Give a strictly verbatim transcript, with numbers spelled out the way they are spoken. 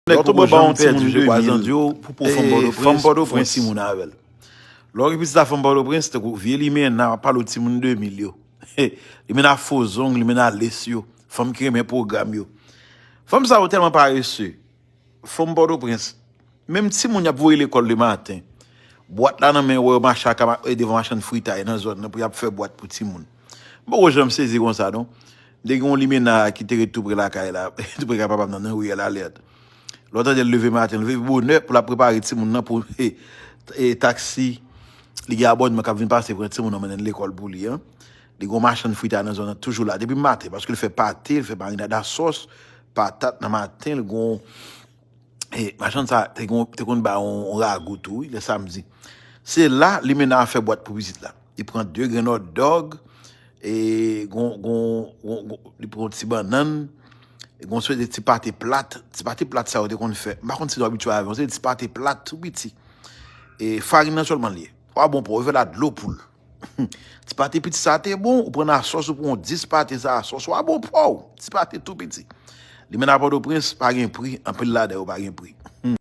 Lè w tonbe ba yon timoun de mil, pou, pou fanm Pòtoprens, fanm Pòtoprens, timoun avè l. Lè w gen pitit a fanm Pòtoprens, tankou vye limena, w ap pale w timoun de mil yo. Limena fo zong, limena les yo. Fanm ki renmen pwogram yo. Fanm sa yo tèlman parese. Fanm Pòtoprens. Menm timoun y ap voye lekòl le maten. Bwat la nan men, wè yo mache ak, e, devan machann fritay nan zòn nan pou y ap fè bwat pou timoun. M poko janm sezi konsa, non. M te gen yon limena ki te ret tou pre lakay la, tou pre kay papa m nan, nan riyèl Alèt. Lè w tande l leve maten, l leve bonè pou l ap prepare timoun nan pou, e, e, taksi. Li gen abònman k ap vin pase pran timoun nan, mennen l lekòl pou li, an. Li gen yon machann fritay nan zòn nan toujou la, depi maten, paske l fè pate, l fè marinad a sòs, patat nan maten, li gen yon, e, machann sa te gon-, te konn bay yon, yon ragou tou, wi, lè samdi. Se la, limena a fè bwat pou pitit la. Li pran de grenn hot dog, e, gon, gon, gon, gon, li pran yon ti bannann, gon seri de ti pate plat. Ti pate plat sa yo te konn fè. M pa konn si nou abitye avè l, se ti pate plat tou piti. E farin nan sèlman l ye. Wa bon pò, yo fè la dlo poul. Ti pate piti sa te bon, ou pran nan sòs, ou pran dis pate sa a sòs, wa bon pò. Ti pate tou piti. Limena Pòtoprens, pa gen pri, anpil ladan yo pa gen pri.